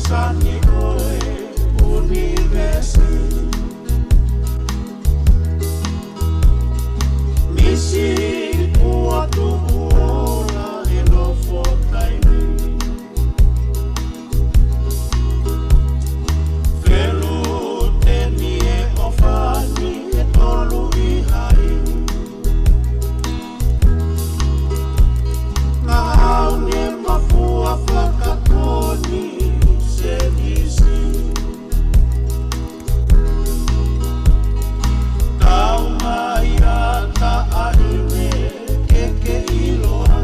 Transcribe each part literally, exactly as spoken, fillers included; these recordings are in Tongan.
Kani ʻo e ʻunivēsi. Misi ua tuʻu ola e nofo taimi. Feluteni e ʻofa ni e tolu ʻi hai. Ngaahi ʻaho ne mafua fakatoni se misi. Tau mai ʻa taʻahine ke ke ʻiloa.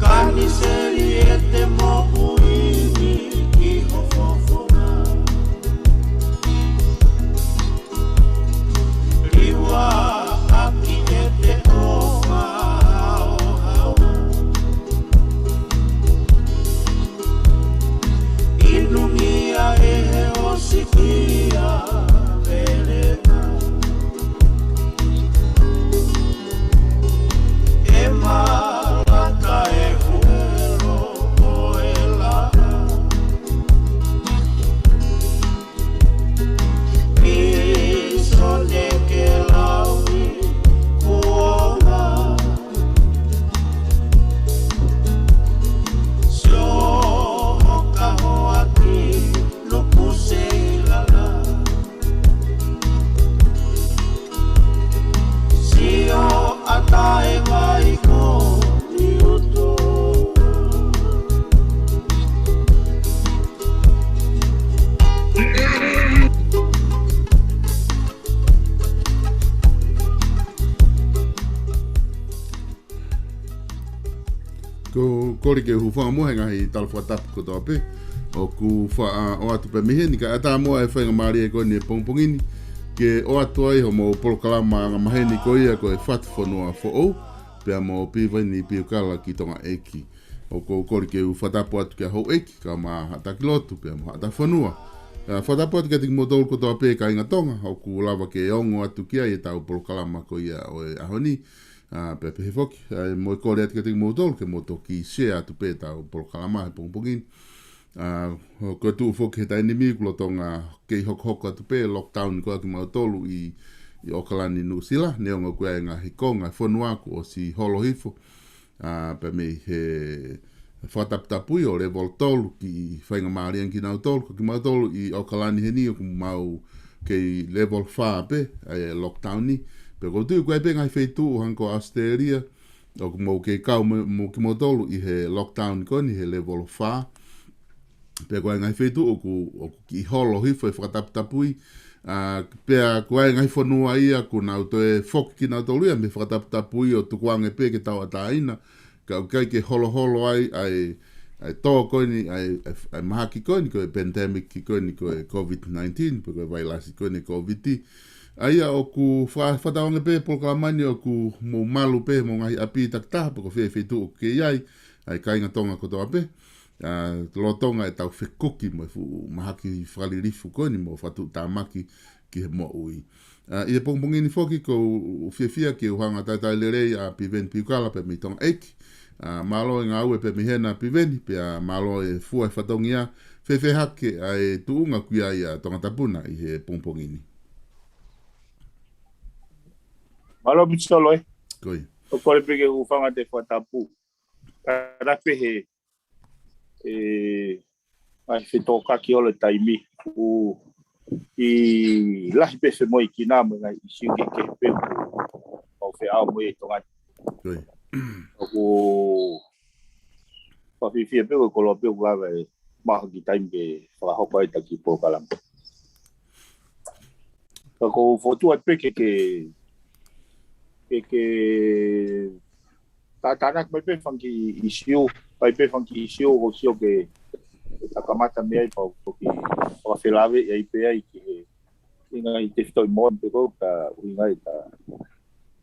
Kani seli e te moʻui ni ki ho fofonga. Liua ʻaki e te ʻofa haohaoa. Inumia e he ʻosikia veleka. E malaka e huelo ʻo e laʻā. Pīsone ke lau i kuonga. Sio hoka hoaki nuku seilala. Sio ʻata e vai ko ni utu. Ko e kole ke u hūfanga muʻa he ngaahi tala fakatapu kotoa pē ʻoku faʻa ʻoatu pē mei heni, kae ʻatā muʻa e faingamālie ko eni he pongipongi ni ke ʻoatu ai hoʻomou polokalama angamaheni ko ia ko e Fatu Fonua Foʻou, pea mo Piveni Piukala ki Tonga ʻEiki. ʻOku ou kole ke u fakatapu atu kia Houʻeiki, kae ʻumaʻā Haʻa Taki Lotu, pea mo Haʻa Taki Fonua. ʻA, fakatapu atu kiate kimoutolu kotoa pē kāinga Tonga ʻoku lava ke ongo atu ki ai ʻetau polokalama ko ia ʻo e ʻaho ni. ʻA, pea pehē foki, ʻa, mo e kole atu kiate kimoutolu ke mou toki share atu pē ʻetau polokalama he pongipongi ni. ʻA, ʻoku tuʻu foki he taimi ni ʻoku lolotonga kei hokohoko atu pē lockdown ko ia kimautolu ʻi, ʻi ʻOkalani, Nuʻusila, neongo ʻoku ʻi ai e ngaahi konga e fonua kuo ʻosi holo hifo, ʻa, pea mei he fakataputapui ʻo level tolu ki he faingamālie ange kinautolu, ko kimautolu ʻi ʻOkalani heni ʻoku mau kei level fā pē, ʻa e lockdown ni. Pea ʻoku ou tui ʻoku ʻi ai pē ngaahi feituʻu hangē ko Australia, ʻoku mou kei kau mo, mo kimoutolu ʻi he lockdown ko eni he level fā. Pea ko e ngaahi feituʻu ʻoku, ʻoku kiʻi holo hifo e fakataputapui. ʻA, pea ko e ngaahi fonua ia ʻoku nau toe foki kinautolu ia mei he fakataputapui ʻo tukuange pē ke tauʻatāina. Ka ʻoku ʻikai ke holoholo ai, ʻa e, ʻa e tō ko eni, ʻa e, ʻa e, ʻa e mahaki ko eni, ko e pandemic ko eni, ko e COVID nineteen, pe ko e vailasi ko eni COVID. ʻA ia ʻoku fa-, fakatauange pē polokalama ni ʻoku mou malu pē mo e ngaahi ʻapi takitaha, pe ko fē feituʻu ʻoku kei ai, ʻa e kāinga Tonga kotoa pē. ʻA, lolotonga ʻetau fekuki mo e fuʻu mahaki fakalilifu ko eni mo fakatuʻutāmaki ki he moʻui. ʻA, ʻi he pongipongi ni foki ʻoku ou fiefia ke u hanga ʻo talitali lelei ʻa Piveni Piukala pea mei Tonga ʻEiki. ʻA, mālō e ngāue pea mei hena Piveni, pea mālō e fua e fatongia, fēfē hake ʻa e tuʻunga ʻoku ʻi ai ʻa Tongatapu na ʻi he pongipongi ni. Mālō Mitsolo ē. Ko ia. ʻOku ou kole pē ke u hūfanga he fakatapu. Kātaki pē he, e, ngaahi fetōkaki holo e taimi. ʻOku ʻi lahi pē femoʻuekina mo e ngaahi ʻīsiu kehekehe pē ʻoku, ʻoku feʻao mo ia ʻi Tonga ni. Ko ia. ʻOku ou fiefia pē ko e koloa pē ʻoku lava e mahaki taimi ke fakahoko ai ʻeta kiʻi polokalama. Ka ʻoku ou fokotuʻu atu pē ke, ke, ke, ke tātānaki mai pē fanga kiʻi ʻīsiu, mai pē fanga kiʻi ʻīsiu ʻoku ou sio ke, ke ta kamata mei ai pea toki fakafelāveʻi ai pē ai ki he, ki he ngaahi tefitoʻi moʻoni pē ko ia ʻoku ʻuhinga ai ʻeta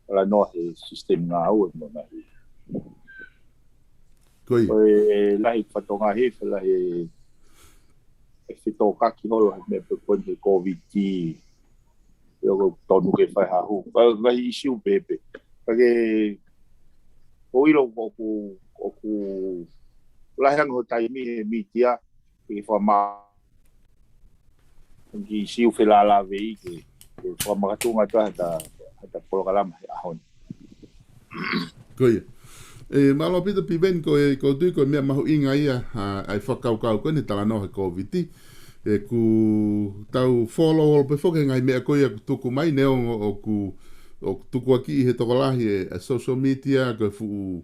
talanoa he system ngāue mo e ngaahi. Ko ia. Ko e lahi fatongia he, lahi e fetōkaki holo he meʻa pē ko eni he COVID. ʻIo, ʻoku totonu ke fai ha hū. Ka, ka ʻi he ʻīsiu pē pē. Ka ke, ʻoku ou ʻilo ʻoku, ʻoku lahi ange ho taimi he mītia, ke fakama-, ki siʻu felālāveʻi ke, ke fakamakatuʻunga atu ai hota, hota polokalama he ʻaho ni. Ko ia. E, mālō ʻaupito Piveni, ko e, ʻoku ou tui ko e meʻa mahuʻinga ia, ʻa, ʻa e fakakaukau ko eni talanoa he Kōviti. ʻOku tau follow holo pē foki he ngaahi meʻa ko ia ʻoku tuku mai, neongo ʻoku, ʻoku tukuakiʻi he tokolahi e, e social media, ko e fuʻu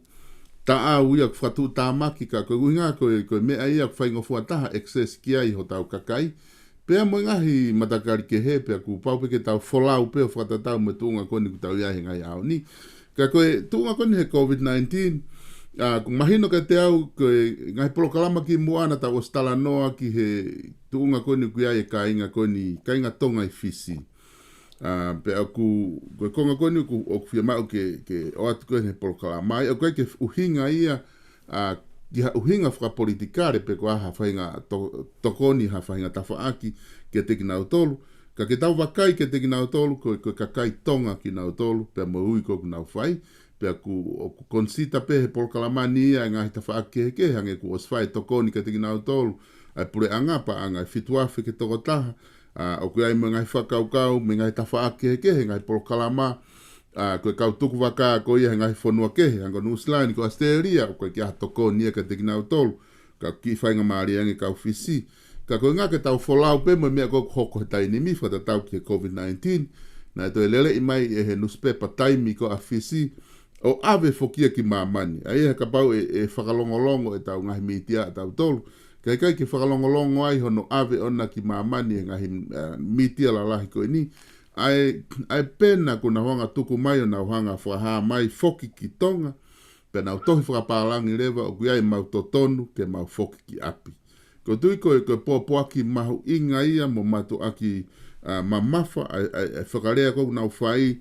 taʻau ia ʻoku fakatuʻutāmaki ka ko e ʻuhinga ko e, ko e meʻa ia ʻoku faingofua taha access ki ai hotau kakai. Pea mo e ngaahi matakali kehe, pea kuo pau pē ke tau folau pē ʻo fakatatau mo e tuʻunga ko eni ʻoku tau ʻi ai he ngaahi ʻaho ni. Ka ko e tuʻunga ko eni he Kōviti nineteen, ʻa, ʻoku mahino kiate au, ko e ngaahi polokalama kimuʻa naʻa tau ʻosi talanoa ki he tuʻunga ko eni ʻoku ʻi ai e kāinga ko eni, kāinga Tonga ʻi Fisi. ʻA, pea ʻoku, ko e konga ko eni ʻoku, ʻoku fiemaʻu ke, ke ʻoatu ko eni he polokalama. ʻA ia ʻoku ʻikai ke ʻuhinga ia, ʻa, ki ha ʻuhinga fakapolitikale pe ko ha faʻahinga to-, tokoni ha faʻahinga tafaʻaki kiate kinautolu. Ka ke tau vakai kiate kinautolu, ko, ko e kakai Tonga kinautolu, pea mo e ui ko ē ʻoku nau fai, pea ʻoku, ʻoku consider pē he polokalama ni ia e ngaahi tafaʻaki kehekehe, hangē kuo ʻosi fai e tokoni kiate kinautolu ʻa e puleʻanga, paʻanga ʻe fitu afe ki he tokotaha, ʻa, ʻoku ʻi ai mo e ngaahi fakakaukau, mo e ngaahi tafaʻaki kehekehe, ngaahi polokalama, ʻa, ko e kau tukuvaka ko ia he ngaahi fonua kehe, hangē ko Nuʻusila ni, ko ʻAositelēlia, ʻoku ʻikai ke ʻi ai ha tokoni ia kiate kinautolu, ka kiʻi faingamālie ange kau Fisi. Ka ko e ʻuhinga ke tau folau pē mo e meʻa ko ē ʻoku hoko he taimi ni fakatatau ki he Kōviti nineteen, naʻe toe leleʻi mai ʻe he nusipepa Taimi ko ē ʻa Fisi, ʻo ʻave foki ia ki māmani. ʻA ia kapau ʻe, ʻe fakalongolongo ʻetau ngaahi mītia ʻatautolu, ka ʻikai ke fakalongolongo ai hono ʻave ʻona ki māmani he ngaahi, ʻa, mītia lalahi ko eni. ʻA e, ʻa e pena kuo nau hanga tuku mai ʻo nau hanga fakahā mai foki ki Tonga, pea nau tohi fakapālangi leva ʻoku ʻi ai ʻemau totonu ke mau foki ki ʻapi. ʻOku ou tui ko e, ko e pōpoaki mahuʻinga ia mo mātuʻaki, ʻa, mamafa, ʻa, ʻa, ʻa e fakalea ko ē ʻoku nau fai,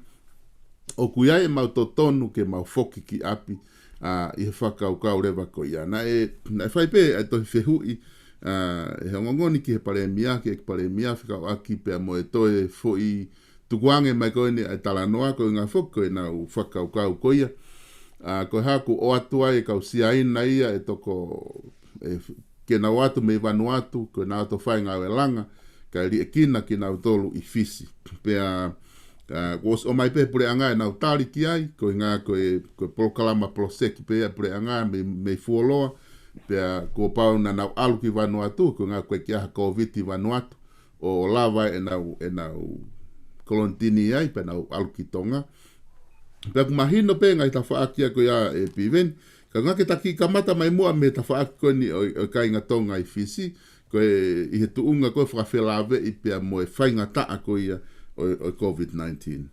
ʻoku ʻi ai ʻemau totonu ke mau foki ki ʻapi, ʻa, ʻi he fakakaukau leva ko ia. Naʻe, naʻe fai pē ʻa e tohi fehuʻi, ʻa, ʻe he ongoongo ni ki he Palēmia, ki he ʻEiki Palēmia, fekauʻaki pea mo e toe foʻi tukuange mai ko eni ʻa e talanoa, ko e ʻuhinga foki ko ʻenau fakakaukau ko ia. ʻA, ko e hā kuo ʻoatu ai e kau Siaina ia ʻe toko, ʻe, ke nau ō atu mei Vanuatu, ko ʻenau ō atu ʻo fai e ngāue langa, kae liʻekina kinautolu ʻi Fisi. Pea, ʻa, kuo ʻosi ʻomai pē he puleʻanga ʻenau tali ki ai, ko e ʻuhinga ko e, ko e polokalama poloseki pē ia ʻa e puleʻanga mei, mei fuoloa, pea kuo pau naʻa nau ʻalu ki Vanuatu, ko e ʻuhinga ʻoku ʻikai ke ʻi ai ha Kōviti ʻi Vanuatu, ʻo lava ʻenau, ʻenau kolonitini ai, pea nau ʻalu ki Tonga. Pea ʻoku mahino pē ngaahi tafaʻaki ia ko ia ʻe Piveni, ka ʻuhinga ke ta kiʻi kamata mai muʻa mei he tafaʻaki ko eni ʻo, ʻo e kāinga Tonga ʻi Fisi, ko e ʻi he tuʻunga ko ē fakafelāveʻi pea mo e faingataʻa ko ia ʻo, ʻo e Kōviti nineteen.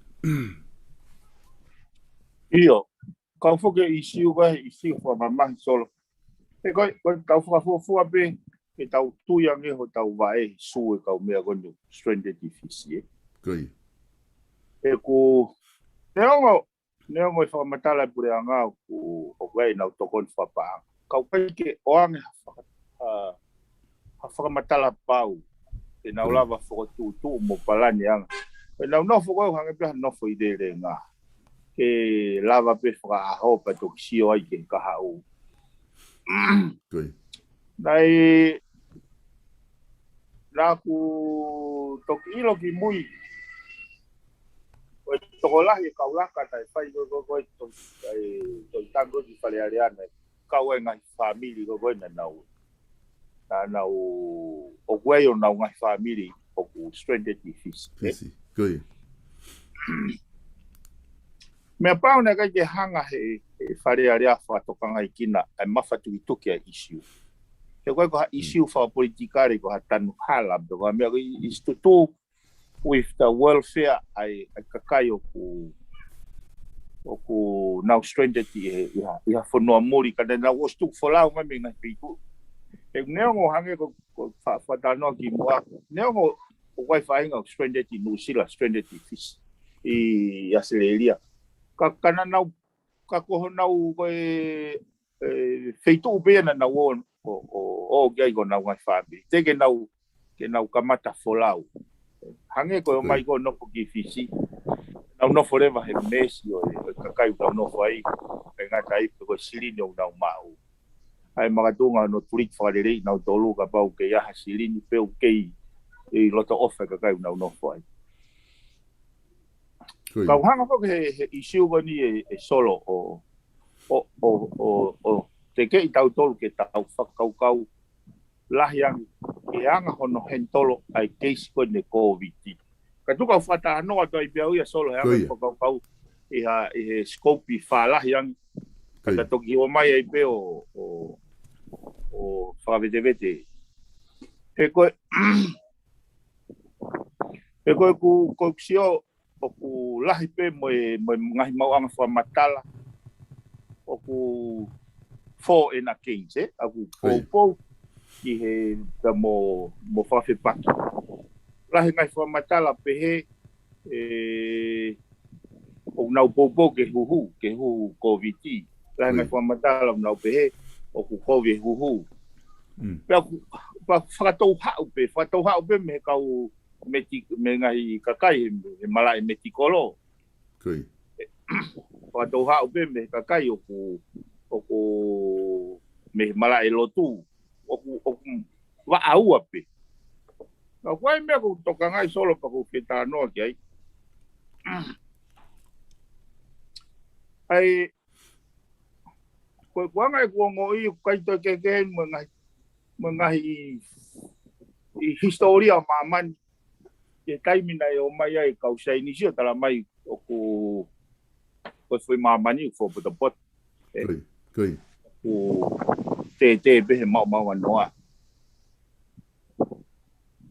ʻIo, kau foki e ʻīsiu ko ē, ʻīsiu fakamamahi Solo. He ko e, ko e tau fakafuofua pē, ke tau tui ange hotau vaʻe he sū e kau meʻa ko eni stranded ʻi Fisi, ē. Ko ia. ʻOku, neongo, neongo e fakamatala e puleʻanga ʻoku, ʻoku ʻi ai ʻenau tokoni fakapaʻanga. Ka ʻoku ʻikai ke ʻoange ha faka-, ha, ha fakamatala pau ke nau lava fokotuʻutuʻu mo palani ange. Pea nau nofo ko ē ʻo hangē pē ha nofo ʻi lēlenga. Ke lava pē fakaʻaho pea toki sio ai ki he kahaʻu. Ko ia. Naʻe, naʻa ku toki ʻilo ki mui, ko e tokolahi e kau laka naʻe fai ko ē, ko ē, ko ē, to-, e, Tohi Tapu ko ē ki Fale Alea naʻe kau ai e ngaahi fāmili ko ē, ko ē naʻa nau, naʻa nau, ʻoku ʻi ai honau ngaahi fāmili ʻoku stranded ʻi Fisi, ē? Fisi, ko ia. Meʻa pau naʻe ʻikai ke hanga he, he Fale Alea fakatokangaʻi kinautolu e mafatukituki ʻa e ʻīsiu. He ko e, ko ha ʻīsiu fakapolitikale, ko ha tanu hala, pe ko ha meʻa ko ē, it's to do with the welfare ʻa e, ʻa e kakai ʻoku, ʻoku nau stranded ʻi he, ʻi ha, ʻi ha fonua muli, ka naʻa nau ʻosi tuku folau mai mei he ngaahi feituʻu. He neongo hangē ko, ko fa-, fakatalanoa kimuʻa. Neongo ʻoku ʻi ai e faʻahinga ʻoku stranded ʻi Nuʻusila, stranded ʻi Fisi, ʻi ʻAositelēlia. Ka, ka naʻa nau, ka ko honau ko e, e, feituʻu pē ia naʻa nau ō, ʻo, ʻo, ʻo ki ai ko honau ngaahi fāmili. Teʻeki ke nau, ke nau kamata folau. Hangē ko e ō mai ko ē ʻo nofo ki Fisi. Nau nofo leva he meesi ʻo e, ʻo e kakai ʻoku nau nofo ai. ʻIkai ngata ai pē ko e silini ʻoku nau maʻu. ʻa e makatuʻunga ʻo e tuliki fakalelei nautolu kapau ʻoku ʻi ai ha silini pe ʻoku kei ʻi loto ʻofa e kakai ʻoku nau nofo ai. Kau hanga foki he, he ʻisiū ko eni ʻe, ʻe Solo ʻo, ʻo, ʻo, ʻo, ʻo tekeʻi tautolu ke tau fakakaukau lahi ange ki he anga hono henitolo ʻa e keisi ko eni ʻo e Kōviti. Ka tuku au fakatalanoa atu ai pē au ia Solo he anga e fakakaukau ʻi ha, ʻi he sikopi fālahi ange. Ka ta toki ʻomai ai pē ʻo, ʻo, ʻo fakavetevete. He ko e, he ko e ku, ko e sio ʻoku lahi pē mo e, mo e ngaahi maʻuʻanga fakamatala ʻoku fō ena keisi, ē? ʻOku poupou ki he, ka mo, mo fakafepaki. Lahi ngaahi fakamatala pehē, ē, ʻoku nau poupou ke huhu, ke huhu Kōviti. Lahi ngaahi fakamatala ʻoku nau pehē, ʻoku kovi e huhu. Pea ʻoku, pea fakatouhaʻu pē, fakatouhaʻu pē mei he kau meti-, mei he ngaahi kakai he, he malaʻe metikolo. Fakatouhaʻu pē mei he kakai ʻoku, ʻoku mei he malaʻe lotu. ʻOku, ʻoku vaʻa ua pē. Ka ko e meʻa ʻoku ou tokangaʻi Solo pea ʻoku ou fie talanoa ki ai. ʻA e, ko e kuonga ʻeku ongoʻi ʻoku ʻikai toe kehekehe mo e ngaahi, mo e ngaahi ʻi, ʻi hisitōlia ʻo māmani. ʻI he taimi naʻe ō mai ai e kau Saienisi ʻo tala mai ʻoku, ko e foʻi māmani ʻoku fōpotopoto. ʻOku tētē pē he maomaonganoa.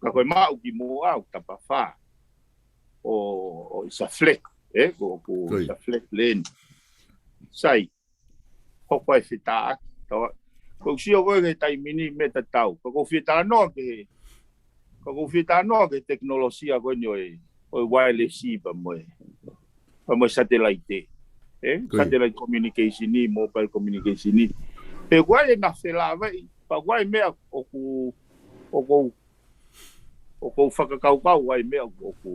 Ka ko e maʻu kimuʻa ʻoku tapafā. ʻO, ʻo ʻisa flek, ē? ʻOku ʻisa flek leni. Sai, hoko ai fetāʻaki. Ko e sio ko ē ki he taimi ni meʻa tatau. Ka ʻoku ou fie talanoa ki he, ka ʻoku ou fie talanoa ki he tekinolosia ko eni ʻo e, ʻo e wireless pea mo e, pea mo e satellite. Ē? Satellite communication ni, mobile communication ni. He ʻoku ʻi ai ʻena felāveʻi, pea ʻoku ʻi ai e meʻa ʻoku, ʻoku ou, ʻoku ou fakakaukau ʻoku ʻi ai e meʻa ʻoku,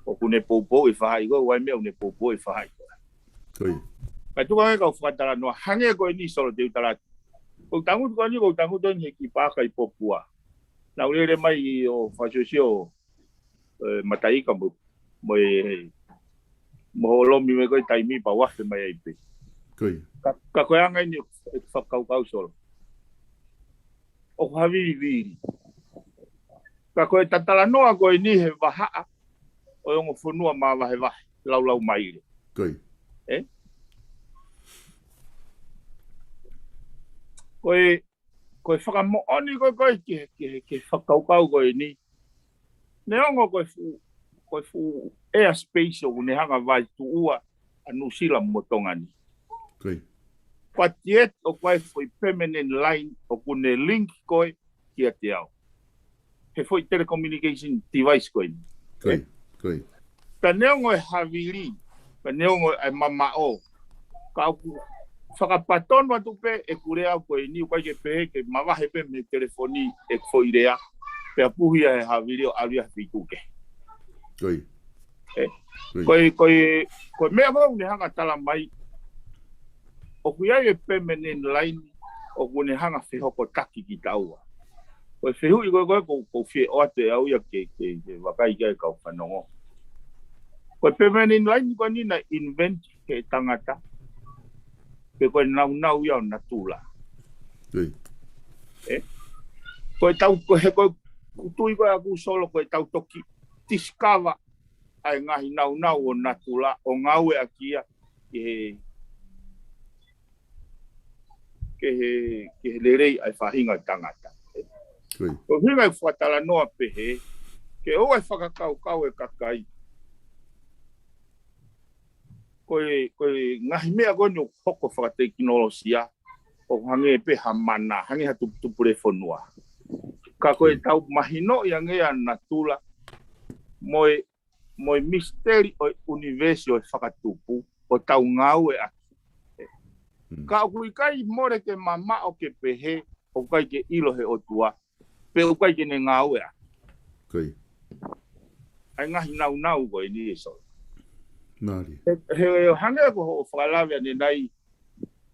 ʻoku ne poupou e faʻahi ko ē, ʻoku ʻi ai e meʻa ʻoku ne poupou e faʻahi ko ē. Ka tuku ange kau fakatalanoa, hangē ko eni Solo te u tala atu. ʻOku ou tangutu ko eni, ʻoku ou tangutu eni he kiʻi paaka ʻi Popua. Naʻa ku lele mai ʻo fakasiosio, ē, Mataika mo, mo e, mo hoʻo lomi mai ko e taimi pea u afe mai ai pē. Ka, ka ko e anga eni ʻeku fakakaukau Solo. ʻOku havilivili. Ka ko e talanoa ko eni he vahaʻa ʻo e ongo fonua māvahevahe, laulau maile. Ē? Ko e, ko e fakamoʻoni ko ē ko ē ki he, ki he, ki he fakakaukau ko eni. Neongo ko e fuʻu, ko e fuʻu airspace ʻoku ne hanga vaituʻua ʻa Nuʻusila mo Tonga ni. But yet, ʻoku ʻi ai e foʻi permanent line ʻoku ne link ko ē kiate au. He foʻi telecommunication device ko eni. Ka neongo e havili, ka neongo e mamaʻo, ka ʻoku fakapatonu atu pē ʻeku lea ko eni, ʻoku ʻikai ke pehē ke mavahe pē mei he telefoni ʻeku foʻi lea, pea puhi ia he havili ʻo ʻalu ia he feituʻu kehe. Ē, ko e, ko e, ko e meʻa ko ē ʻoku ne hanga tala mai, ʻoku ʻi ai e permanent line ʻoku ne hanga fehokotaki kitaua. Ko e fehuʻi ko ē, ko e, ʻoku ou fie ʻoatu ʻe au ia ke, ke, ke vakai ki ai kau fanongo. Ko e permanent line ko eni naʻe invent he tangata, pe ko e nāunau ia ʻo natula. Ē? Ko e tau, ko e, he ko e tui ko ē ʻaku Solo ko e tau toki discover ʻa e ngaahi nāunau ʻo natula ʻo ngāueʻaki ia ke, ke, ke lelei ʻa e faʻahinga ʻo e tangata. Ko e ʻuhinga ʻeku fakatalanoa pehē, ke ʻoua ʻe fakakaukau e kakai ko e, ko e ngaahi meʻa ko eni ʻoku hoko fakatekinolosia, ʻoku hangē pē ha mana, hangē ha tuputupulefonua. Ka ko e tau mahinoʻi ange ʻa natula, mo e, mo e misiteli ʻo e ʻunivēsi ʻo e fakatupu, ʻo tau ngāueʻaki. Ka ʻoku ʻikai mole ke mamaʻo ke pehē, ʻoku ʻikai ke ʻilo he ʻOtua, pe ʻoku ʻikai ke ne ngāueʻaki ʻa e ngaahi nāunau ko eni ē Solo. He, he hangē ko hoʻo fakalave ʻanenai,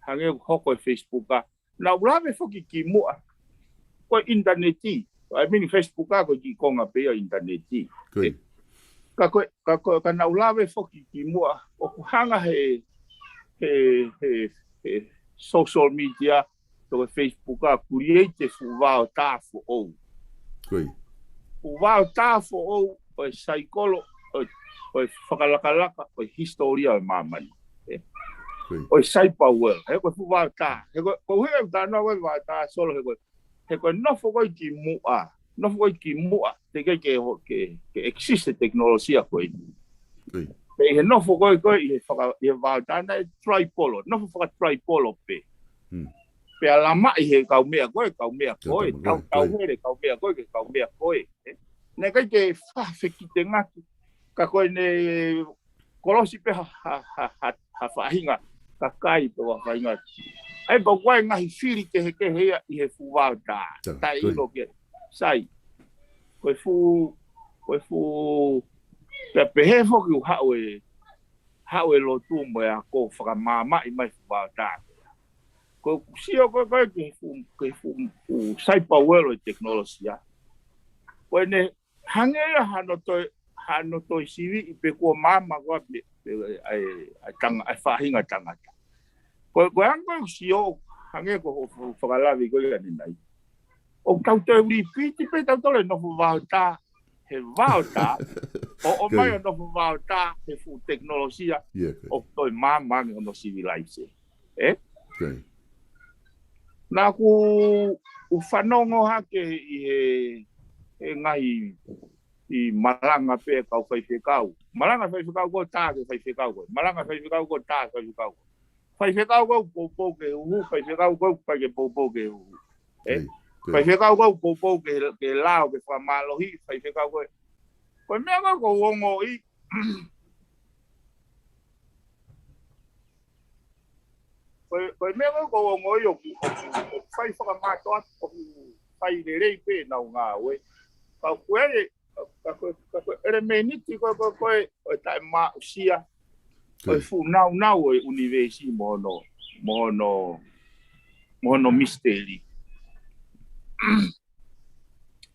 hangē ko e hoko e Facebook ʻa, Naʻa ku lave foki ki muʻa ko e ʻinitaneti. I mean, Facebook ʻa ko e kiʻi konga pē ia ʻo e ʻinitaneti. Ka ko e, ka ko e, ka naʻa ku lave foki ki muʻa, ʻoku hanga he, he, he, he social media, ko e Facebook ʻa create e fuʻu vaotā foʻou. Fuʻu vaotā foʻou ʻo e saikolo, ʻo e, ʻo e fakalakalaka, ʻo e hisitōlia ʻo e māmani. ʻE? ʻO e cyber world. He ko e fuʻu vaotā. He ko, ko e ʻuhinga ʻeku talanoa ko e vaotā Solo he ko e, he ko e nofo ko e ki muʻa. Nofo ko e ki muʻa. Teʻeki ke, ke, ke exist e tekinolosia ko eni. Pea he nofo ko e, ko e ʻi he faka-, ʻi he vaotā naʻe tribal. Nofo faka-tribal pē. Pea lamaʻi he kaumeʻa ko e, kaumeʻa ko e. Tau, tau hele kaumeʻa ko e, ke kaumeʻa ko e. ʻE? Naʻe ʻikai ke fa-, fekitengaki. Ka ko ʻene kolosi pē ha, ha, ha, ha, ha faʻahinga kakai pe ha faʻahinga. ʻAi pau ko e ngaahi fili kehekehe ia ʻi he fuʻu vaotā. Taʻeʻilo ke. Sai. Ko e fuʻu, ko e fuʻu, pea pehē foki ʻoku haʻu e, haʻu e lotu mo e ako fakamāmaʻi mai fuʻu vaotā. Ko ʻeku sio ko e, ko e ki he fuʻu, ki he fuʻu, fuʻu cyber world ʻo e tekinolosia. Ko ʻene hangē ia hano toe, hano toe siviʻi pe kuo maama ko ā pē, pē, ʻa e, ʻa e tanga-, ʻa e faʻahinga tangata. Ko, ko e anga ʻeku sio hangē ko hoʻo fakalave ko ē ʻanenai. ʻOku tau toe repeat pē tau toe nofo vaotā, he vaotā, ʻo, ʻomai ʻo nofo vaotā, he fuʻu tekinolosia, ʻoku toe maama ange hono civilization. ʻE? Naʻa ku, u fanongo hake ʻi he, he ngaahi ʻi malanga pē kau faifekau. Malanga faifekau ko tā ke faifekau ko. Malanga faifekau ko tā faifekau ko. Faifekau ko poupou ke huhu, faifekau ko pau ke poupou ke huhu. ʻE? Faifekau ko poupou ke, ke lao, ke fakamālohi, faifekau ko. Ko e meʻa ko ʻoku ou ongoʻi. Ko e, ko e meʻa ko ʻoku ou ongoʻi ʻoku, ʻoku, ʻoku fai fakamātoato, ʻoku fai lelei pē ʻenau ngāue. Ka ko e, ka ko e, ka ko e ʻelemēniti ko e, ko e, ko e, ʻo e taʻemaʻusia, ʻo e fuʻu naunau ʻo e ʻunivēsi mo hono, mo hono, mo hono misiteli.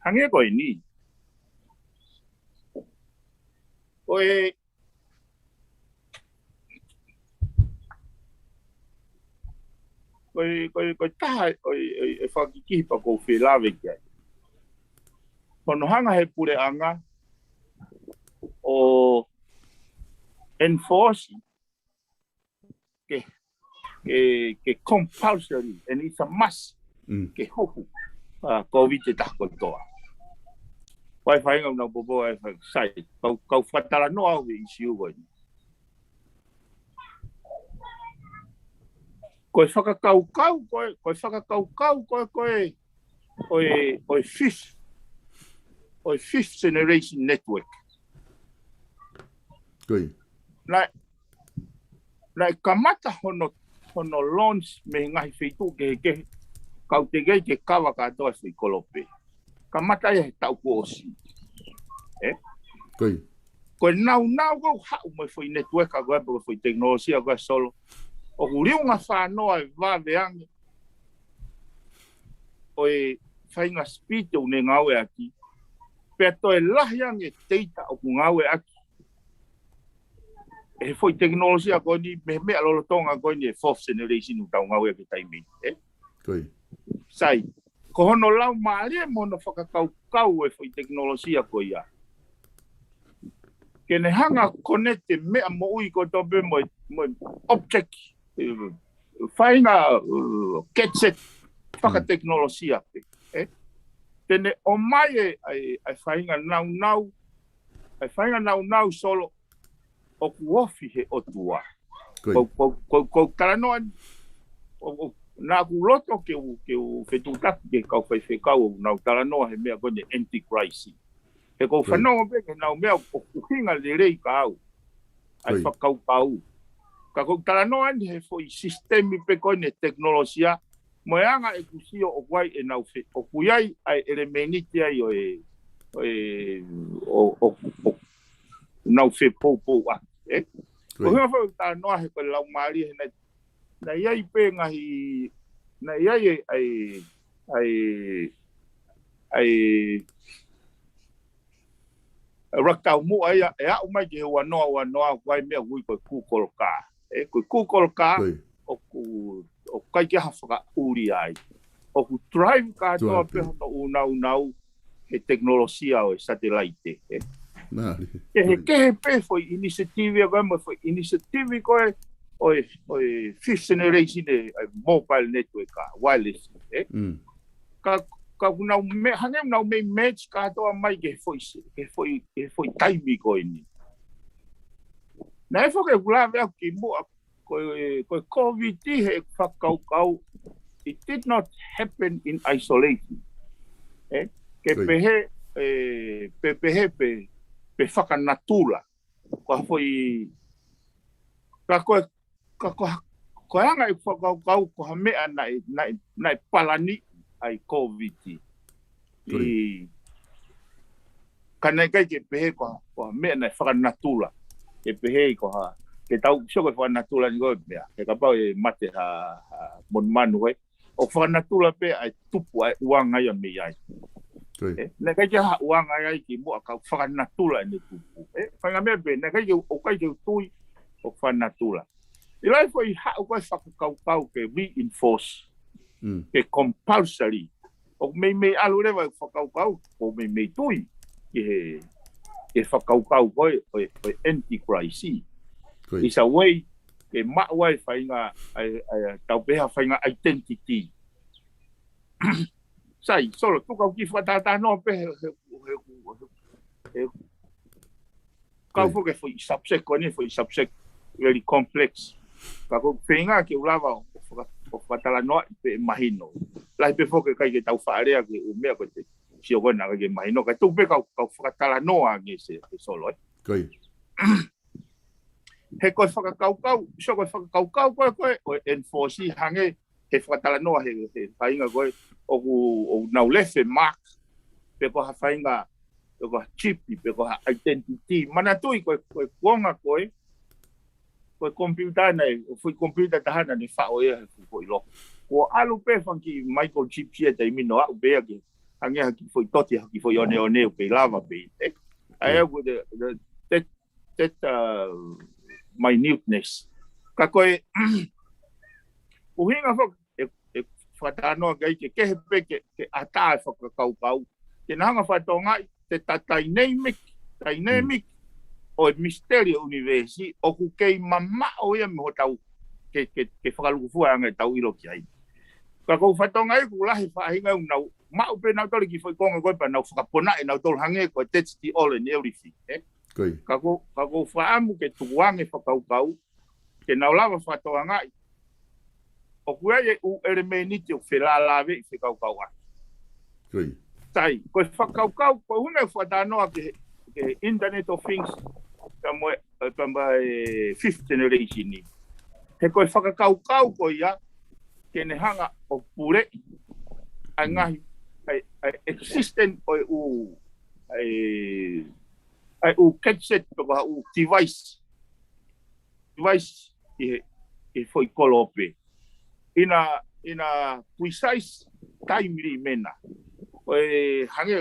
Hangē ko eni. Ko e, ko e, ko e, ko e taha ʻo e, ʻo e, ʻo e fakakikihi pea ʻoku ou fie lave ki ai. Hono hanga he puleʻanga ʻo enforce ke, ke, ke compulsory, and it's a must, ke huhu, ʻa, Kōviti ʻe taha kotoa. Ko e faʻahinga ʻoku nau poupou ai fai, sai, kau, kau fakatalanoa au he ʻīsiu ko eni. Ko e fakakaukau, ko e, ko e fakakaukau, ko e, ko e, ʻo e, ʻo e fifth, ʻo e fifth generation network. Naʻe, naʻe kamata hono, hono launch mei he ngaahi feituʻu kehekehe, ka ʻoku teʻeki ke kava kātoa e foʻi kolope. Kamata ia he taʻu kuo ʻosi. ʻE? Ko e naunau ko ē ʻoku haʻu mo e foʻi network ko ē, pe ko e foʻi tekinolosia ko ē Solo. ʻOku liunga fānoa e vave ange ʻo e faʻahinga speed ʻoku ne ngāueʻaki. Pea toe lahi ange e data ʻoku ngāueʻaki ʻe he foʻi tekinolosia ko eni, mei he meʻa lolotonga ko eni e fourth generation ʻoku tau ngāueʻaki he taimi ni, ʻe? Sai, ko hono laumālie mo hono fakakaukau e foʻi tekinolosia ko ia. Ke ne hanga ʻo connect e meʻa moʻui kotoa pē mo e, mo e object, ʻe, faʻahinga, ʻe, gadget, fakatekinolosia pē, ʻe? Te ne ʻomai e, ʻa e, ʻa e faʻahinga naunau, ʻa e faʻahinga naunau Solo, ʻoku ofi he ʻOtua. Ko, ko, ko, ko talanoa, ʻo, ʻo, naʻa ku loto ke u, ke u fetuʻutaki ki he kau faifekau ʻoku nau talanoa he meʻa ko eni Antichrist. He ʻoku ou fanongo pē ki heʻenau meʻa ʻoku ʻuhinga lelei kia au. ʻA e fakakaukau. Ka ʻoku ou talanoa eni he foʻi sisitemi pē ko eni tekinolosia, mo e anga ʻeku sio ʻoku ʻi ai ʻenau fe-, ʻoku ʻi ai ʻa e ʻelemēniti ai ʻo e, ʻo e, ʻo, ʻo, ʻo, nau fepoupouaki, ʻe? Ko e hā foʻi talanoa he ko e laumālie he naʻe, naʻe ʻi ai pē ngaahi naʻe ʻi ai e, ʻai, ʻai, ʻai, ʻai lockdown muʻa ia, ʻe aʻu mai ki he ua noa, ua noa, ko e meʻa ʻoku ui ko e Google car. ʻE, ko e Google car, ʻoku, ʻoku ʻikai ke ha fakaʻuli ai. ʻOku drive kātoa pē hono ʻunaunau he tekinolosia ʻo e satelaite, ʻe. Kehe, kehe pē foʻi initiative ko ē, mo e foʻi initiative ko ē, ʻo e, ʻo e fifth generation ʻe, ʻe mobile network ʻa, wireless, ʻe. Ka, ka ʻoku nau mei, hangē ʻoku nau mei merge kātoa mai ke foʻi, ke foʻi, ke foʻi taimi ko eni. Naʻe foki ʻeku lave ʻaku kimuʻa ko e, ko e Covid he fakakaukau, it did not happen in isolation. ʻE, ke pehē, ʻe, pe, pehē pe, pe fakanatula. Ko ha foʻi, ka ko e, ka ko ha, ko e anga ʻeku fakakaukau, ko ha meʻa naʻe, naʻe, naʻe palani ai Covid. ʻI, ka naʻe ʻikai ke pehē ko ha, ko ha meʻa naʻe fakanatula. Ke pehē ko ha, ke tau sio ko e fakanatula ni ko e meʻa. He kapau ʻe mate ha, ha monumanu ē. ʻOku fakanatula pē ʻa e tupu ʻa e ʻuanga ia mei ai. ʻE, naʻe ʻikai ke ha ʻuanga ia ai kimuʻa ka fakanatula ʻene tupu. ʻE, faʻahinga meʻa pē, naʻe ʻikai ke, ʻoku ʻikai ke u tui, ʻoku fakanatula. ʻI ai foʻi haʻu ko e fakakaukau ke reinforce, ke compulsory. ʻOku meimei ʻalu leva e fakakaukau, ʻoku meimei tui, ki he, ki he fakakaukau ko e, ko e, ko e Antichrist. It's a way, ke maʻu ai faʻahinga, ʻai, ʻai, tau pehē faʻahinga identity. Sai, Solo, tuku au kiʻi fakatalanoa pē he, he, he, he, he, kau foki foʻi subject ko eni, foʻi subject very complex. Ka ko e feinga ke u lava ʻo faka-, ʻo fakatalanoaʻi pē mahino. Lahi pē foki ʻikai ke tau faʻa lea ki he ʻū meʻa ko ē te sio ko ena ʻikai ke mahino. Ka tuku pē kau, kau fakatalanoa ange se, he Solo, ʻe. He ko e fakakaukau, sio ko e fakakaukau ko ē, ko e, ko e enforce hangē he fakatalanoa he, he faʻahinga ko ē, ʻoku, ʻoku nau left a mark, pe ko ha faʻahinga, pe ko ha chip, pe ko ha identity. Manatuʻi ko e, ko e kuonga ko ē, ko e computer naʻe, ʻo foʻi computer taha naʻe faʻo ia he foʻi loko. Ko e ʻalu pē fanga kiʻi microchip ia taimi ni ʻo aʻu pē ia ke, hangē ha kiʻi foʻi toti, ha kiʻi foʻi oneone, ʻo pē lava pē, ʻe. ʻA ia ko e, the, the, that, that, uh, minuteness. Ka ko e, ʻuhinga foki, ʻe, ʻe fakatalanoa ki ai ke kehe pē ke, ke ʻatā e fakakaukau. Ke na hanga fakatokangaʻi, te ta dynamic, dynamic, ʻo e misiteli ʻo e ʻunivēsi, ʻoku kei mamaʻo ia mei hotau, ke, ke, ke fakalūkufua ange tau ʻilo ki ai. Ka ko e fakatokangaʻi ʻoku lahi faʻahinga ʻoku nau, maʻu pē nautolu kiʻi foʻi konga ko ē pea nau fakaponaʻi nautolu hangē ko e that's the all and everything, ʻe? Ka ko, ka ko e fakaʻamu ke tuku ange fakakaukau, ke nau lava fakatokangaʻi. ʻOku ʻi ai e ʻū ʻelemēniti ʻoku felālāveʻi fekauʻaki. Sai, ko e fakakaukau, ko e ʻuhinga e fakatalanoa ki he, ki he Internet of Things, pea mo e, pea mo e fifth generation ni. He ko e fakakaukau ko ia, ke ne hanga ʻo puleʻi ʻa e ngaahi, ʻa e, ʻa e existence ʻo e ʻū, ʻa e, ʻa e ʻū gadget pe ko ha ʻū device. Device ʻi he, ʻi he foʻi kolope. ʻIna, ʻina precise timely manner. ʻO e hangē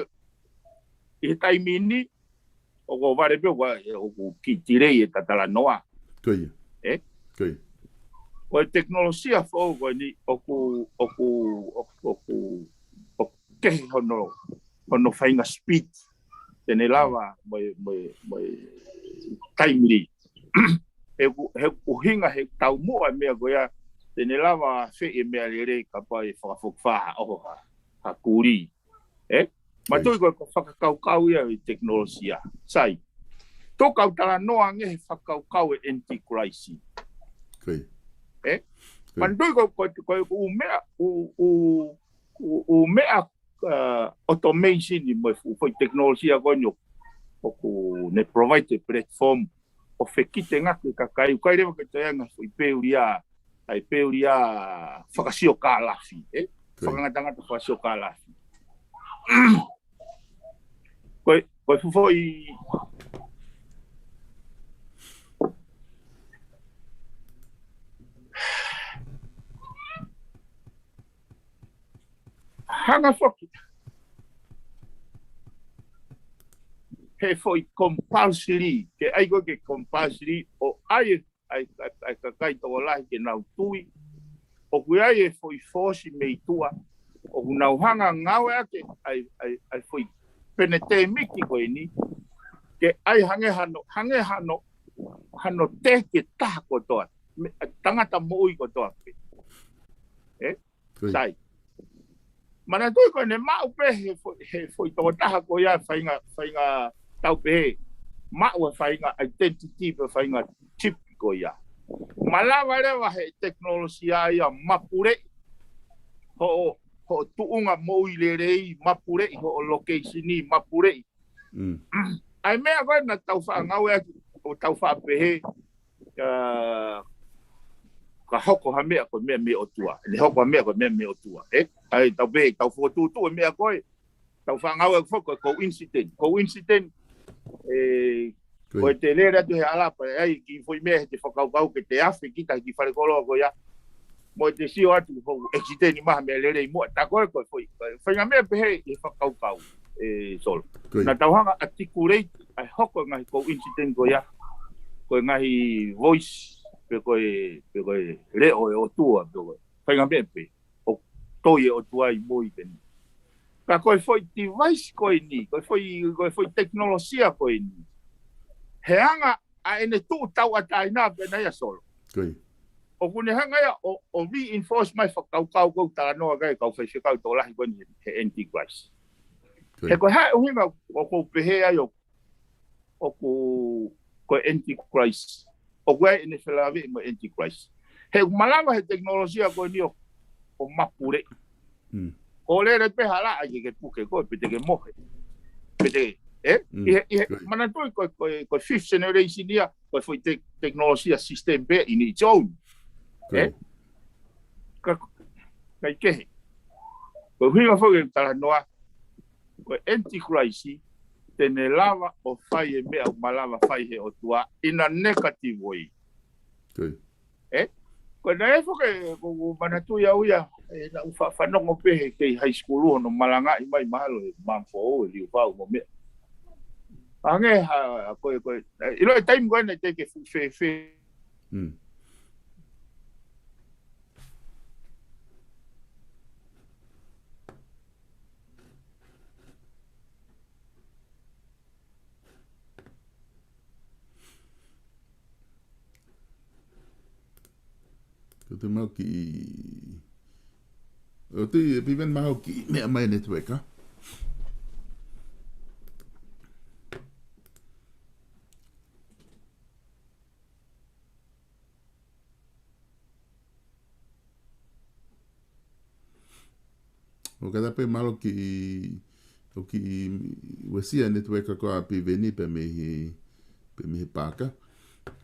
ʻi he taimi ni, ʻoku vale pē ʻoku, ʻoku kiʻi delay e ta talanoa. ʻE? Ko e tekinolosia foʻou ko eni, ʻoku, ʻoku, ʻoku, ʻoku, ʻoku kehe hono, hono faʻahinga speed. Te ne lava mo e, mo e, mo e timely. He ʻoku, he ʻuhinga he taumuʻa e meʻa ko ia, te ne lava feʻi e meʻa lelei kapau ʻe fakafokifā ʻo ha, ha kulī. ʻE? Manatuʻi ko e, ko e fakakaukau ia ʻi he tekinolosia. Sai. Tō kau talanoa ange he fakakaukau e Antichrist. ʻE? Manatuʻi ko e, ko e, ko e ʻū meʻa, ʻū, ʻū, ʻū, ʻū meʻa, uh, automation ni mo e fu-, foʻi tekinolosia ko eni ʻoku ne provide e platform ʻo fekitengaki e kakai, ʻoku ʻikai leva ke toe ʻi ai ha foʻi peulia, ʻa e peulia fakasiokālafi, ʻe? Fakangatangata fakasiokālafi. Ko e, ko e fuʻu foʻi, Hanga foki he foʻi compulsory, ke ʻai ko ē ke compulsory ʻo ʻai ʻa e, ʻa e, ʻa e kakai tokolahi ke nau tui ʻoku ʻi ai e foʻi foosi mei tuʻa ʻoku nau hanga ngāueʻaki ʻa e, ʻa e, ʻa e foʻi penetēmiki ko eni ke ʻai hangē hano, hangē hano, hano teke taha kotoa, me, tangata moʻui kotoa pē. Ē? Sai. Manatuʻi ko ʻene maʻu pē he fo-, he foʻi tokotaha ko ia faʻahinga, faʻahinga tau pehē, maʻu e faʻahinga identity pe faʻahinga chip ko ia. Malava leva he tekinolosia ia mapuleʻi hoʻo, hoʻo tuʻunga moʻui lelei, mapuleʻi hoʻo location, mapuleʻi. Mm. ʻA e meʻa ko ē naʻa tau faʻa ngāueʻaki, ʻo tau faʻa pehē, ā, ka hoko ha meʻa ko e meʻa mei ʻOtua. Ne hoko ha meʻa ko e meʻa mei ʻOtua. Ē? ʻA ia tau pehē, tau fokotuʻutuʻu e meʻa ko ē, tau faʻa ngāueʻaki foki ko e coincidence. Coincidence, ē, ko e te lele atu he ʻalapa, ʻai ki foʻi meʻa he te fakakaukau ke te afe kita ki fale koloa ko ia. Mo e te sio atu ko e accident maha meʻa lelei muʻa. Tā ko ē ko e foʻi, ko e faʻahinga meʻa pehē he fakakaukau, ē, Solo. Naʻa tau hanga ʻo articulate ʻa e hoko e ngaahi coincidence ko ia, ko e ngaahi voice, pe ko e, pe ko e leʻo e ʻOtua, pe ko e faʻahinga meʻa pē ʻoku toi e ʻOtua ʻi moʻui pē ni. Ka ko e foʻi device ko eni, ko e foʻi, ko e foʻi tekinolosia ko eni, he anga ʻa ʻene tuʻu tauʻatāina pē ʻana ia, Solo. ʻOku ne hanga ia ʻo, ʻo reinforce mai fakakaukau ko ē ʻoku talanoa ki ai e kau faifekau tokolahi ko eni he Antichrist. He ko e hā e ʻuhinga ʻoku ou pehē ai ʻoku, ʻoku, ko e Antichrist, ʻoku ʻi ai ʻene felāveʻi mo e Antichrist. He ʻoku malava he tekinolosia ko eni ʻo, ʻo mapuleʻi. Mm. ʻO lele pē hala ʻai ke ke puke koe, pe te ke mohe. Pe te, ē? Mm. ʻI he, ʻi he, manatuʻi ko e, ko e, ko e fifth generation ia, ko e foʻi te-, tekinolosia system pē in its own. Ē? Ka, ka ʻi kehe. Ko e ʻuhinga foki e talanoa, ko e Antichrist, te ne lava ʻo fai e meʻa ʻoku malava fai he ʻOtua, in a negative way. Ē? Ko e naʻe foki, ko, ko manatuʻi au ia, ē, naʻa ku fa-, fanongo pē he kei high school hono malangaʻi mai mahalo ʻe Mamaʻo Foʻou, ʻe Liufau mo meʻa. Hangē ha, ko e, ko e, ē, ʻilo e taimi ko ē naʻe teʻeki ke fuʻu fēfē. Mm. Ko te mau kiʻi, ʻo te, ʻe Piveni, mau kiʻi meʻa mai e network, ā? ʻO ka ta pē mahalo kiʻi, ʻo kiʻi uesia e network ko ē ʻa Piveni pē mei he, pē mei he paaka.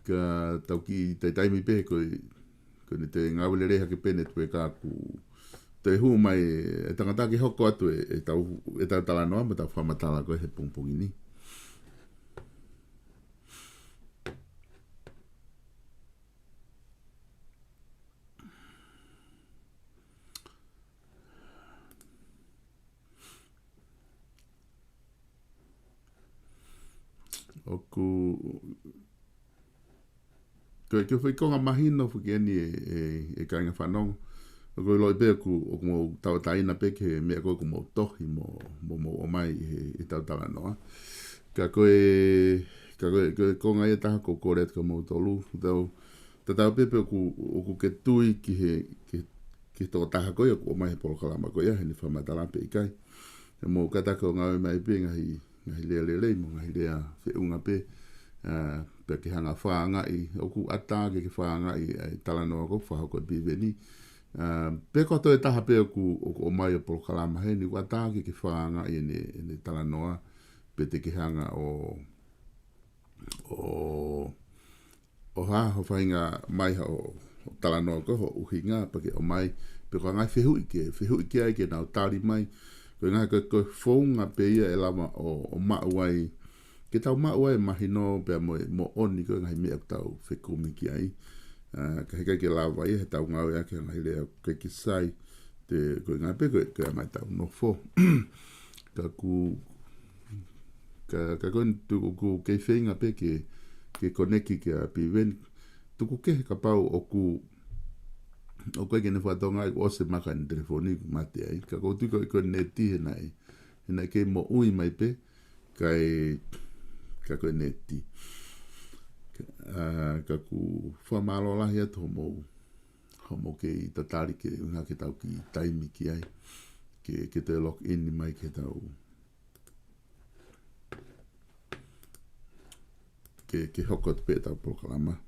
Ka tau kiʻi taimi pē ko e, ko ʻene toe ngāue lelei hake pē e network ʻoku toe hū mai e tangata ke hoko atu e, ʻetau, ʻetau talanoa mo ʻetau fakamatala ko ē he pongipongi ni. ʻOku, ko e, ko e foʻi konga mahino foki eni e, e, e kāinga fanongo. ʻOku ou ʻiloʻi pē ʻoku, ʻoku mou tauʻatāina pē ki he meʻa ko ē ʻoku mou tohi mo, mo, mo ʻomai he, ʻetau talanoa. Ka ko e, ka ko e, ko e konga ia ʻe taha ʻoku ou kole atu kia moutolu, tau, tatau pē pe ʻoku, ʻoku ke tui ki he, ki, ki he tokotaha ko ia ʻoku ʻomai he polokalama ko ia, heʻene fakamatala pe ʻikai. ʻE mou kātaki ʻo ngāue mai pē ngaahi, ngaahi lea lelei mo ngaahi lea feʻunga pē, ā, pea ke hanga ʻo fakaangaʻi, ʻoku ʻatā ke ke fakaangaʻi ʻa e talanoa ko ē ʻoku fakahoko ʻe Piveni. Ā, pe ko ha toe taha pē ʻoku, ʻoku ʻomai ʻo polokalama heni, ʻoku ʻatā ke ke fakaangaʻi ʻene, ʻene talanoa, pe te ke hanga ʻo, ʻo, ʻo hā, ʻo fakaangaʻi mai haʻo, ʻo talanoa ko ē, hoʻo ʻuhinga, pea ke ʻomai, pe ko e ngaahi fehuʻi ke, fehuʻi ki ai ke nau tali mai. Ko e ngaahi ko e, ko e founga pē ia ʻe lava ʻo, ʻo maʻu ai, ke tau maʻu ai e mahino pea mo e moʻoni ko ē ngaahi meʻa ʻoku tau fekumi ki ai. Ā, ka heʻikai ke lava ia heʻetau ngāueʻaki e ngaahi lea ʻoku ʻikai ke sai, te, ko e ngaahi pē ko e, ko e anga ʻetau nofo. Ka ʻoku, ka, ka ko e tuku ʻoku kei feinga pē ke, ke koneki kia Piveni. Tuku kehe kapau ʻoku, ʻoku ʻikai ke ne fakatonga ai, ʻosi e maka ʻene telefoni ʻoku mate ai. Ka ʻoku ou tui ko e, ko e neti he naʻe, he naʻe kei moʻui mai pē, kae, ka ko e neti. Ka, ʻa, ka ʻoku fakamālō lahi atu hoʻomou, hoʻomou kei tatali ke ʻuhinga ke tau kiʻi taimi ki ai. Ke, ke toe log in mai ke tau, ke, ke hoko atu pē ʻetau polokalama.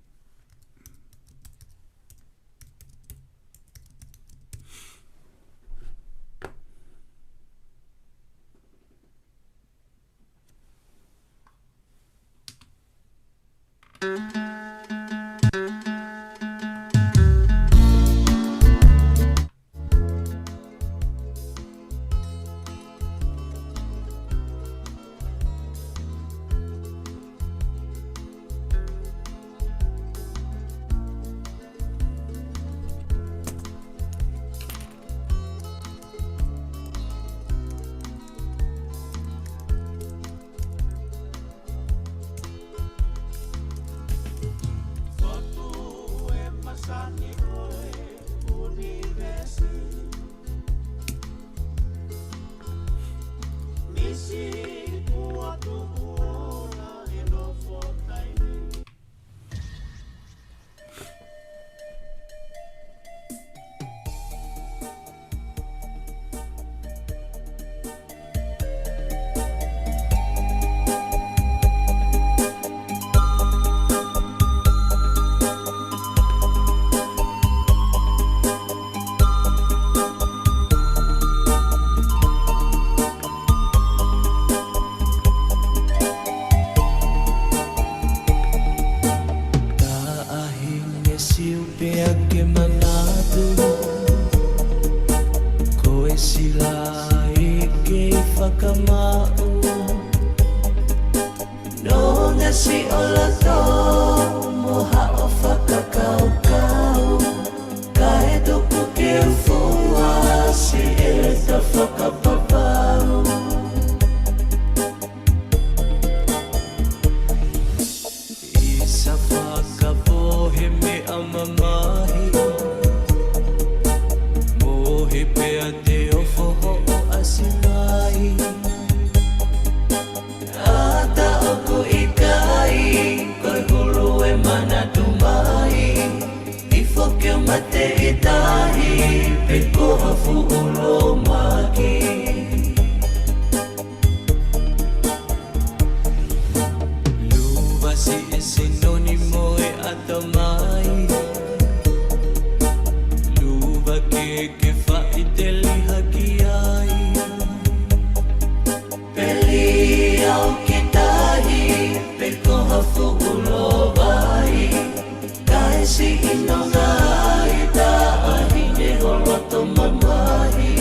Taʻahine siu pea ke manatu, ko e sila ʻi he kei fakamaʻu. Nonga siʻi ʻola tō mo haʻo fakakaukau, kae tuku ke fuasi ʻeta fakapapau. ʻI sa fakapohe meʻa mamahi, mohe pea te ofo hoʻo ʻasi mai. ʻAta ʻoku ʻikai, ko e hulu e manatu mai. ʻI foki ʻo mate ʻi tahi, pe ko ha fuʻu lōmaki. Luva siʻi sinoni mo e ʻatamai. Luva ke ke faʻiteliha ki ai. Peli au ki tahi, pe ko ha fuʻu lōvai. Kae siʻi nonga ʻi taʻahine ho loto mamahi.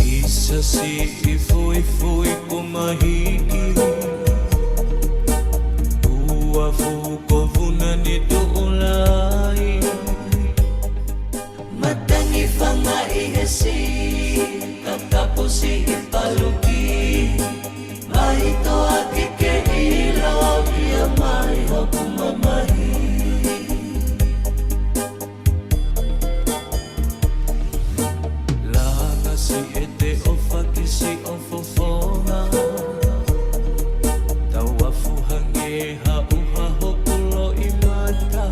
ʻI sa siʻi fuifui kuo mahiki, ua fuko vuna ni tuʻu lai. Matangi fanga ʻi he si, kakapu siʻi paluki. Mai toa ki ke ʻilo kia mai hoku mamahi. Langa siʻete ʻofa ki siʻo fofonga. Tau afu hangē ha ʻuha hoku loʻimata.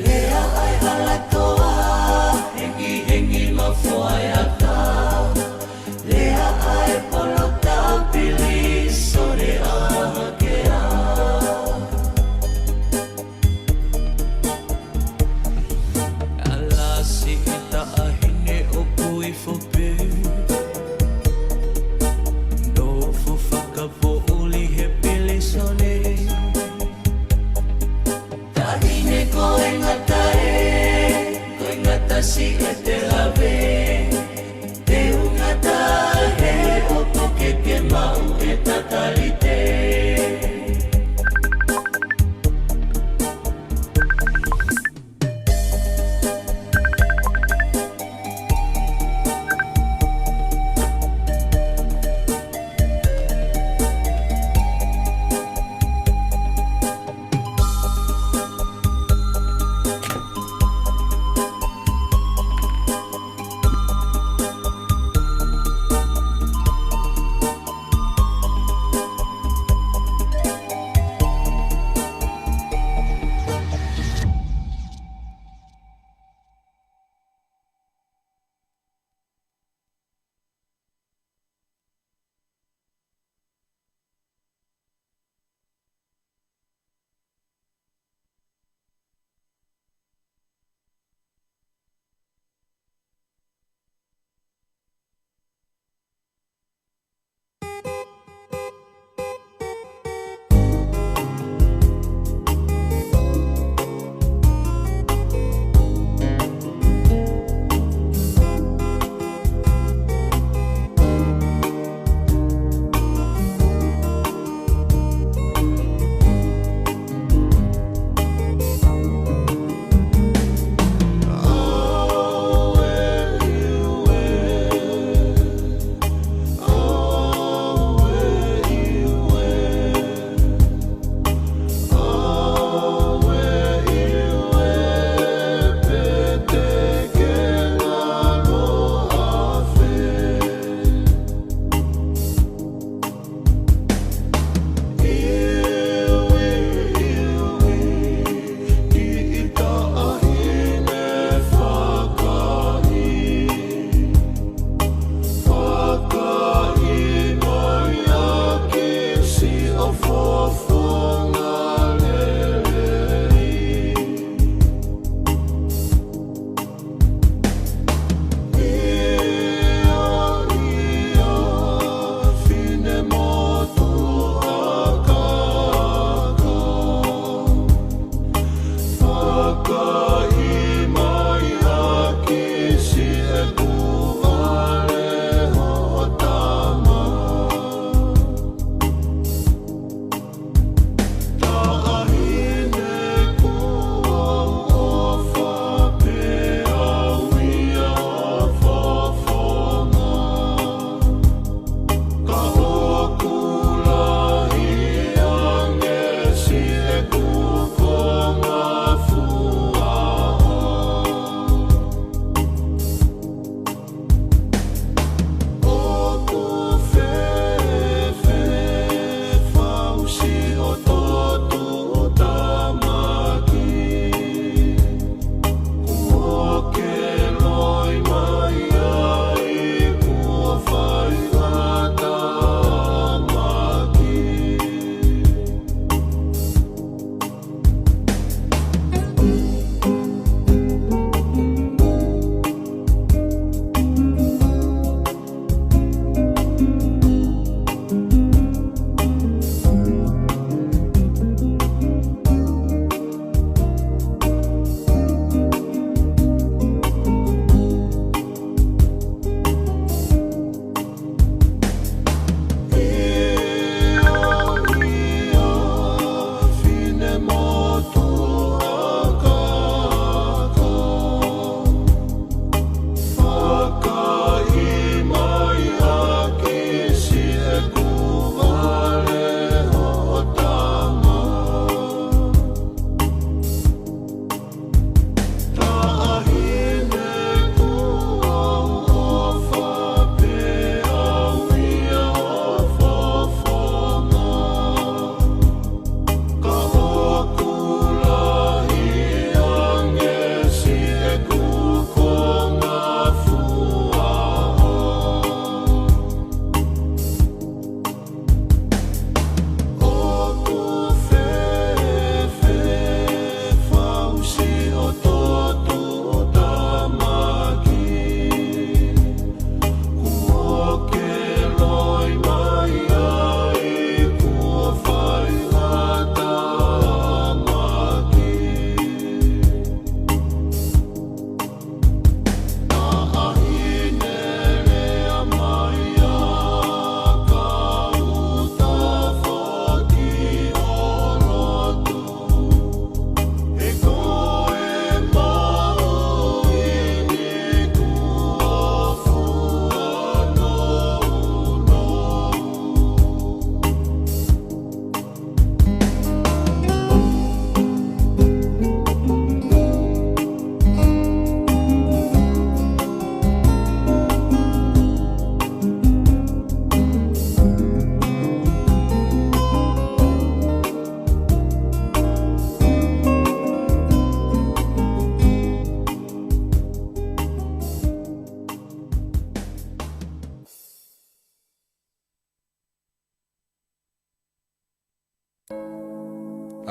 Lea ai hala toa, hengihengi ma foeata. Lea ai polo tāpili, sole ʻa hakea. Siʻi e te lave, te u ngata he ʻoku ke ke maʻu e tatalite.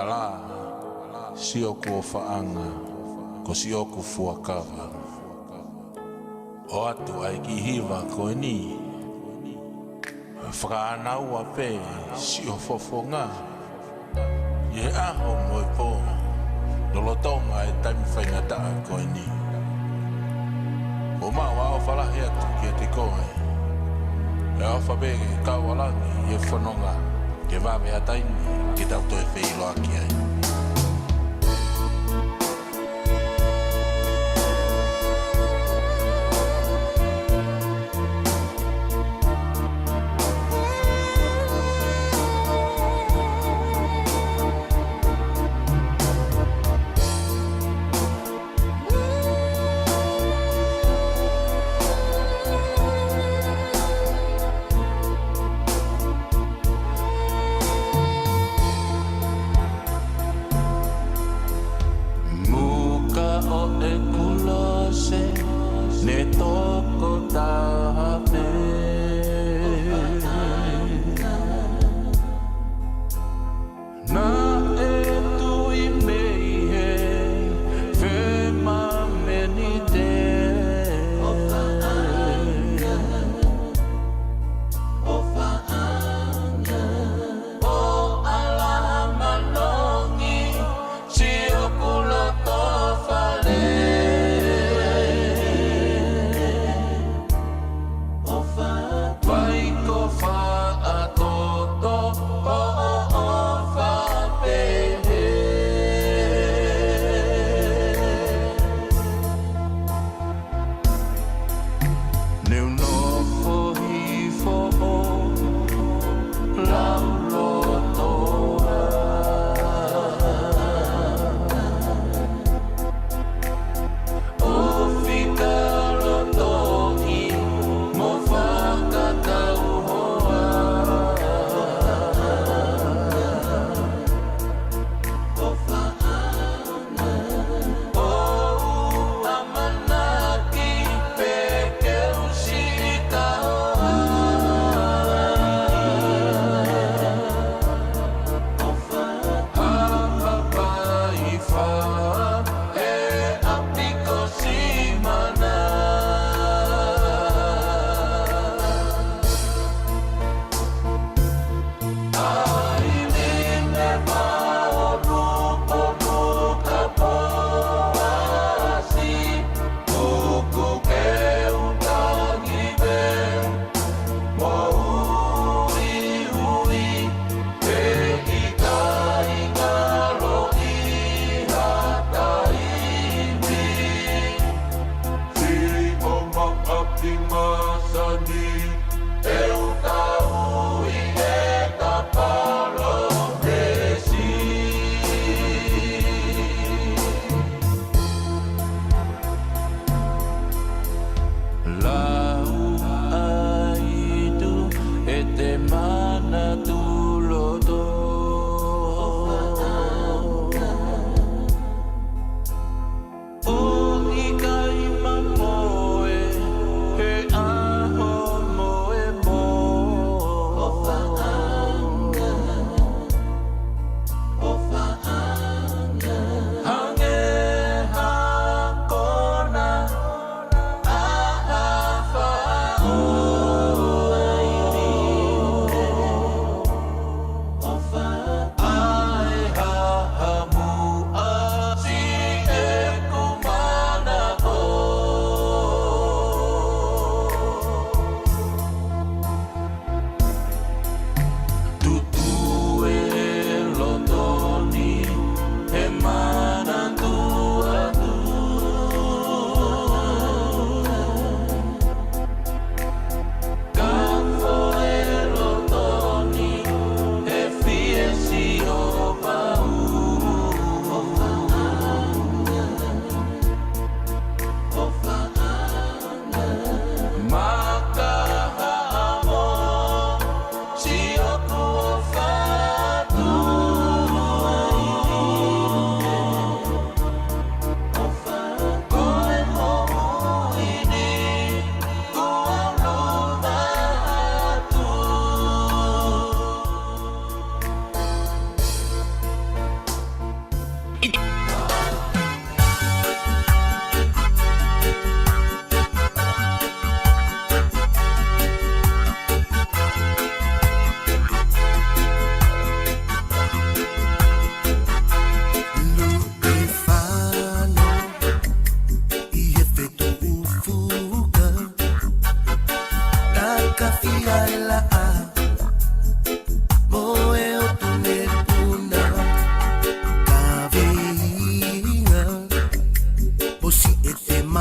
Ala, siʻoku ʻofaʻanga, ko siʻoku fuakava. ʻOatu ʻa e kiʻi hiva ko eni. Fakaʻānaua pē siʻo fofonga ʻi he ʻaho mo e pō, lolotonga e taimi faingataʻa ko eni. ʻOku maʻu ʻa e ʻofa lahi atu kiate koe. ʻE ʻofa pē ke kau ʻa langi ʻi he fononga, ke vave ʻa e taimi ke tau toe feʻiloaki ai.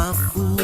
ʻafu